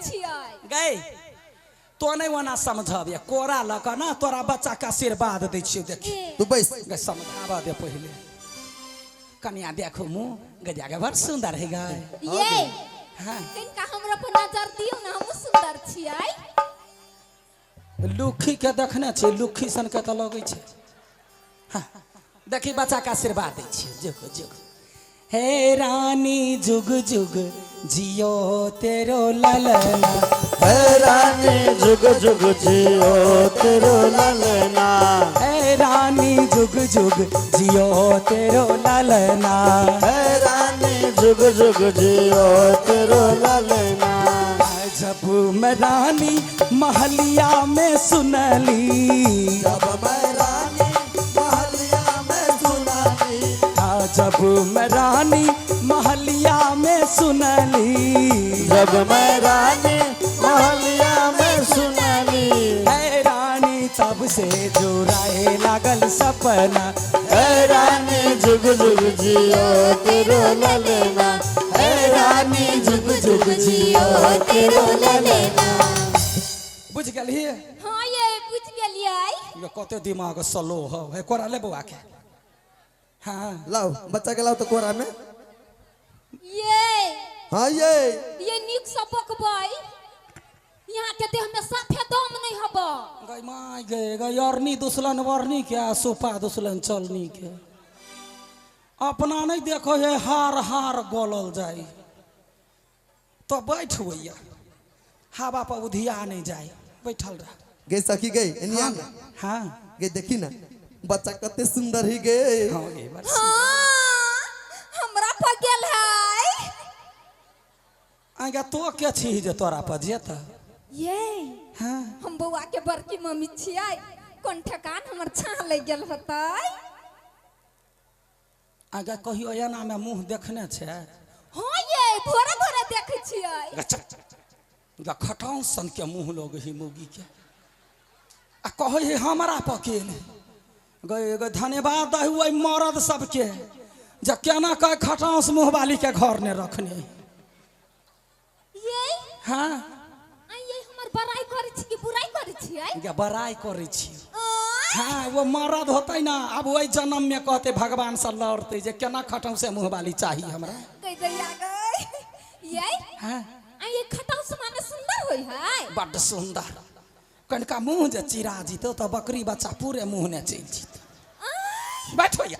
छियै। गै तो नहीं ओना समझब ये कोरा लऽ कऽ ना तोरा बच्चा के आशीर्वाद दै छियौ देखी। तू बैस। गै समझाबऽ दे पहिले। कनिया देखू मुँह गजा के बड़ सुंदर है गै। ये हाँ। कनिका हमरा पर नजर दियौ ने, हमहूँ सुंदर छियै। लुखी के देखने छी, लुखी सन के तऽ लगै छै। हाँ, देखी बच्चा के आशीर्वाद दै छियै। जुग जुग हे रानी जुग जुग जियो तेरो ललना। हे रानी जुग जुग जियो तेरो ललना। हे रानी जुग जुग जियो तेरो ललना। हे रानी जुग जुग जियो तेरो ललना। जब मैं रानी महलिया में सुनली। जब मैं रानी महलिया में सुनली। हाँ, जब मैं रानी महलिया में सुनली। जब मैं रानी महलिया में सुनली। हे रानी तब से जुड़ाए लागल सपना। हे रानी जुग जुग जियो तेरो ललना। हे रानी जुग जुग जियो तेरो ललना। बुझ गेलही? हाँ ये बुझ गेलियै। ये कते दिमाग स्लो हो हे, कोरा ले बौआ के। हाँ लाओ बच्चा के लाओ तो कोरा में। ये हाँ ये नीक से बकबै, यहाँ के देह में साफे दम नहीं हब। गई माय गे गई अरनी दुसलन वरनी के आ सोपा दुसलन चलनी के अपना नहीं देखो हे हार हार गलल जाए तो बैठ भैया हवा पर उधिया नहीं जाए, बैठल रह। गे सखी गई एनिया ना। हाँ गे देखी ना बच्चा कते सुंदर ही गे। हाँ गे बस। हाँ हमरा पर गेल है। आगे तो के छी जे तोरा पर जेता? ये हाँ हम बौआ के बड़की मम्मी छियै, कोन ठेकान हमर छाह लग गेल होतै। आगे कहियो एना में मुँह देखने छै? हाँ ये भोरे भोरे देखै छियै। खटाउं सन के मुँह लोग ही मुगी के आ कहै है हमरा पर के नहीं गए गए धन्यवाद दही ओहि मरद सबके जे केना कह खटाउंस मुँह वाली के घर ने रखने। ये हाँ आ ये हमर बड़ाई करै छी कि बुराई करै छियै? गे बड़ाई करै छी। आँय? हाँ वो मरद होतै ना अब वही जन्म में कहते भगवान से लड़ते जे केना खटाउं से मुँह वाली चाहिए हमरा। कहि दैया गए ये हाँ आ ये खटाउंस माने सुंदर होय है। बड्ड सुंदर कनिका मुँह जे चिरा जीतो तो बकरी बच्चा पूरे मुँह ने चलि जीतो। बैठो या।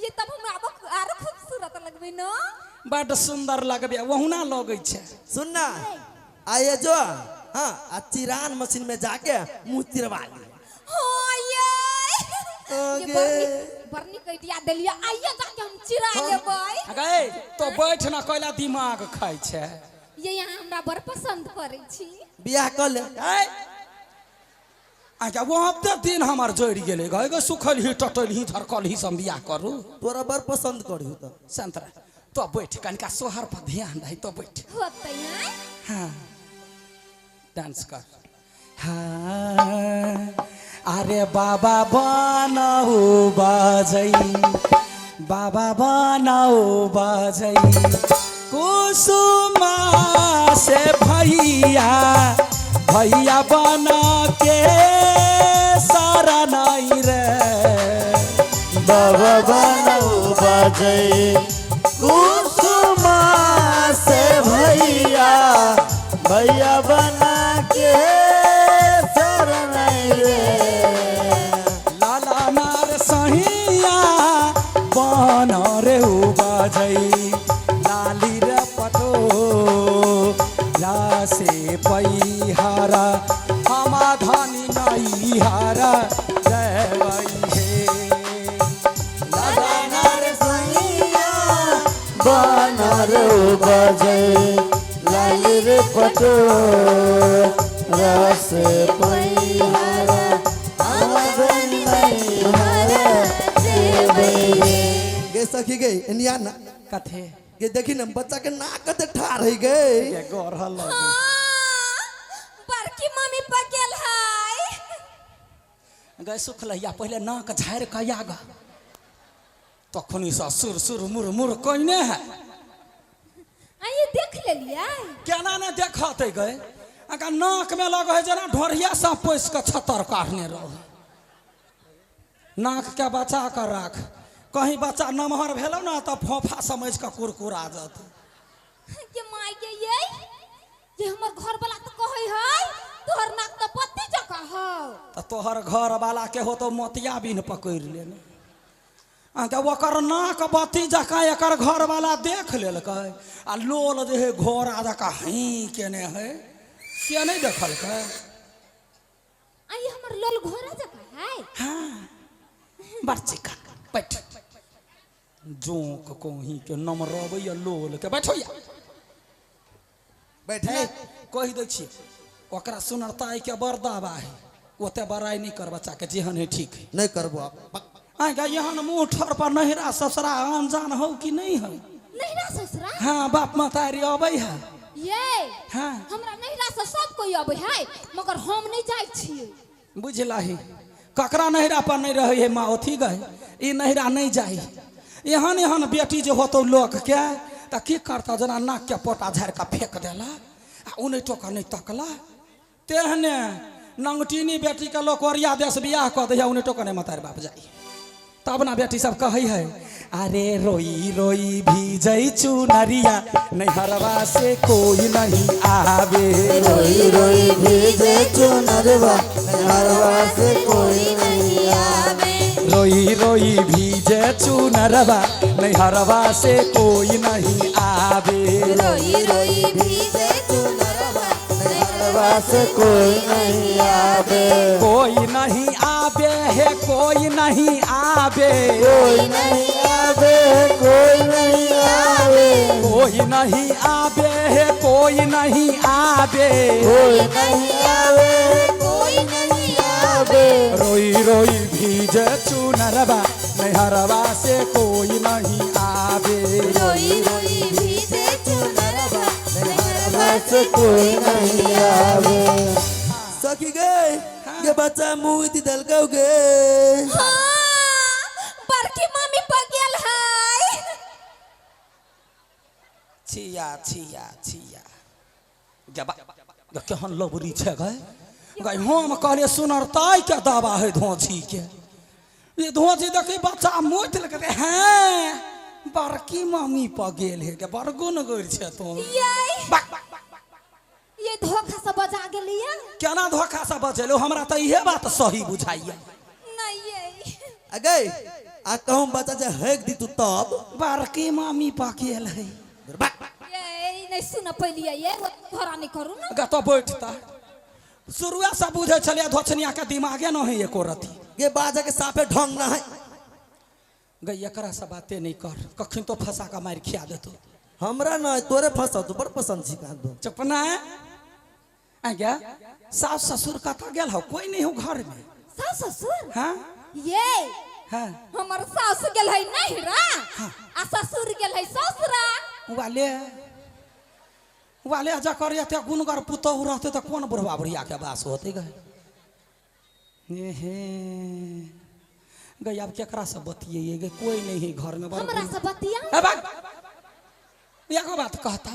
ये तब हम आब आरो खूबसूरत लगबै न। बड्ड सुंदर लगबे ओहुना लगै छै। सुन ना आइए जो हाँ आ चिरान मशीन में जाके मुँह चिरवा लिया। हाँ ये ये आगे। बर्नी बर्नी कटिया देलियै, आइए जाके हम चिरा लेबै। गए तो बैठ ना कैला दिमाग खाइ छै। ये यहाँ हमरा बड़ पसंद पड़ै छी। बियाह कर ले। अच्छा ओते दिन हमर जोड़ि गेलै गए गए सुखल ही टटल ही झरकल ही सब बियाह करू। तोरा बड़ पसंद करू तो। संतरा तो बैठ कनिका सोहर पर ध्यान दही तो बैठ। होतै हैं? हाँ डांस कर। हाँ अरे बाबा बनाऊ बाजई बाबा बनाऊ बाजई कुसुमा से भैया भैया बना के सारा नहीं रे। बाबा बनाऊ बाजई कुसुमा से भैया भैया बना के सारा नहीं रे। लाला नार सहिया बन रे बाजई लाली रे पटो लासे पैहारा हमा धानी नई हारा जय हे। लाला नार सहिया बन रे बाजई लाली रे पटो रस पैहारा हमा धानी नई हारा जय हे। गे सखी गई एनिया ना। कथे? गे देखी ना बच्चा के नाक कते ठाढ़ है गे। गे गढ़ल लगे। हाँ, बड़की मम्मी पकेल है। गए सुखलैया पहले नाक झाड़ि कऽ आग तखनी से सुर सुर मुर मुर कइने है। आ ये देख लेलियै? केना ने देखते गए अका नाक में लगे है जेना ढोरिया साँप पोसि कऽ छतर काटने रहे। नाक के बचा कऽ राख, कहीं बच्चा नमहर भेलो ना तऽ फोफा समझ कऽ कुरकुरा जत। ये my गे ये ये हमर घर वाला तो कहै है तोहर नाक तऽ पत्ती जकाँ हौ। तऽ तोहर घर वाला के हो तो मोतिया बिन पकड़ि लेने। अहाँके ओकर नाक बत्ती जकाँ एकर घर वाला देख लेलकै आ लोल जे है घोड़ा जकाँ ही केने है से नहि देखलकै। आ ये हमर लोल घोड़ा जकाँ है। हाँ बड़ चिकन बैठ जोंक कोही के नमरबैया लोल के बैठो या बैठे कहि दै छियै ओकरा सुनरताई के बड़ दावा है, ओते बड़ाई नहि कर बच्चा के, जेहन है ठीक है। नहीं करबो आप। आँय गे एहन मुँह ठोर पर नहिरा ससुरा अनजान हो कि नहीं हो? नहिरा ससुरा? हाँ बाप महतारी अबै है। ये हाँ हमरा नहिरा से सब कोई अबै है मगर हम नहीं जाइ छियै। बुझलही ककरा नहिरा पर नहीं रहै है माँ ओथी गए ई नहिरा नहीं जाइ। एहन एहन बेटी जे होतौ लोक के तऽ की करतौ, जेना नाक के पोटा झाड़ि कऽ फेंक देला आ ओ नहि टोका नहि तकला। तेहने नंगटीनी बेटी के लोक ओरिया देश बियाह कऽ दै है, ओ नहि टोका नहि मतारि बाप जाइ। तब ना बेटी सब कहै है अरे रोई रोई भीजै चुनरिया नैहरवा से कोई नहीं आवे। रोई रोई भीजे चुनरवा नैहरवा से कोई नहीं आवे। रोई रोई भीजे चुनरवा नैहरवा से कोई नहीं आवे। रोई रोई भीजे चुनरवा नैहरवा से कोई नहीं आवे। कोई नहीं आवे है कोई नहीं आवे। कोई नहीं आवे कोई नहीं आवे। कोई नहीं आवे है कोई नहीं आवे। कोई नहीं आवे कोई नहीं आवे। रोई रोई भीजे चुनरवा नैहरवा से कोई नहीं आवे। रोई रोई भीजे चुनरवा नैहरवा से कोई नहीं आवे। सखी गए ये बच्चा मुंह दी दलकौ गे। हाँ बड़की मामी पगेल है। छिया छिया छिया जब केहन लबरी छै गए गए हम कहलिए सुनरताई के दावा है धोची के, ये धोची देखी बच्चा मुति लगे हैं बड़की मामी पगेल है के बड़ गुणगर छै तो। ये धोखा से बजा गेलिए। केना धोखा से बचेलो, हमरा तऽ इहे बात सही बुझाइया। नहीं ये अगे आ कहूं बच्चा जे हेक दी तू तब बड़की मामी पगेल है। ये नहीं सुन पैलिए ये धरा नहीं करू ना। गा तो बैठता शुरुआ से बुझे छलिए धोचनिया के दिमागे न है एको रति। ये बाजा के साफे ढंग ना है। गई एकरा से बाते नहीं कर, कखन तो फंसा के मारि खिया देतो। हमरा ना तोरे फंसा तू बड़ पसंद छी कान दो। चुप ना आ गया सास ससुर कतऽ गेल हो, कोई नहीं हो घर में। सास ससुर? हाँ ये हाँ हमर सास गेल है नहिरा आ ससुर गेल है ससुरा। वाले वाले जकर एते गुणगर पुतहु रहते तऽ कोन बुढ़वा बुढ़िया के बास होते गए। एहे गई अब केकरा से बतिये गए, कोई नहीं है घर में। हमरा से बतिया। एगो बात कहता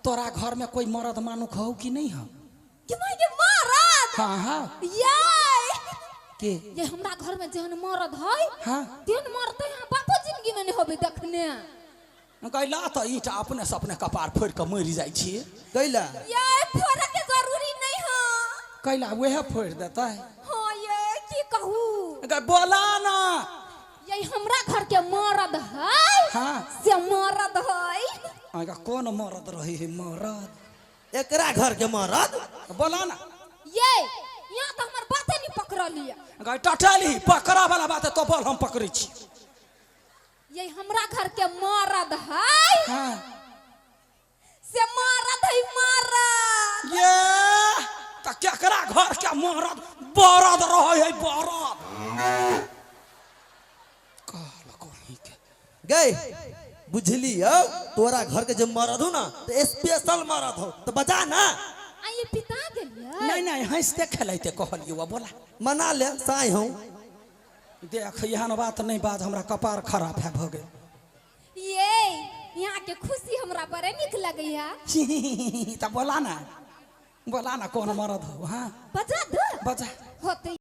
तोरा घर में कोई मर्द मानुख हो कि नहीं हो? कि माय के मरद? हाँ हाँ ये के ये हमरा घर में जेहन मरद है हाँ तेहन मरद यहाँ बापो जिंदगी में नहीं होबे देखने। कैला तऽ ईटा अपने से अपने कपार फोड़ि कऽ मरि जाइ छियै। कैला ये फोड़े के जरूरी नहीं है। कैला वएह फोड़ि देतै। हाँ ये की कहू गै बोला ना। ये हमरा घर के मरद है। हाँ से मरद है। अहाँके कोन मरद रहे है मरद? एकरा घर के मरद बोला ना। ये यहाँ तो हमर बाते नहीं पकड़लिए। गै टटली पकड़ा वाला बात है तो बोल हम पकड़ै छी। ये हमरा घर के मरद है। हाँ से मरद है मरद। ये त केकरा घर के मरद बरद रहे है बरद। काल कोही के गए बुझली हो तोरा घर के जब मरद हो ना तो स्पेशल मरद हो तो बजा ना। आ ये पिता गेलिए। नहीं नहीं हंसते खेलते कहलियो बोला मना ले साई हूं। देख एहन बात नहीं बाज हमरा कपार खराब है भ गेल। ये यहाँ के खुशी हमरा बड़े निक लगैया। त बोला ना बोला ना कौन मरद हो। हाँ बजा दो। बजा। होते।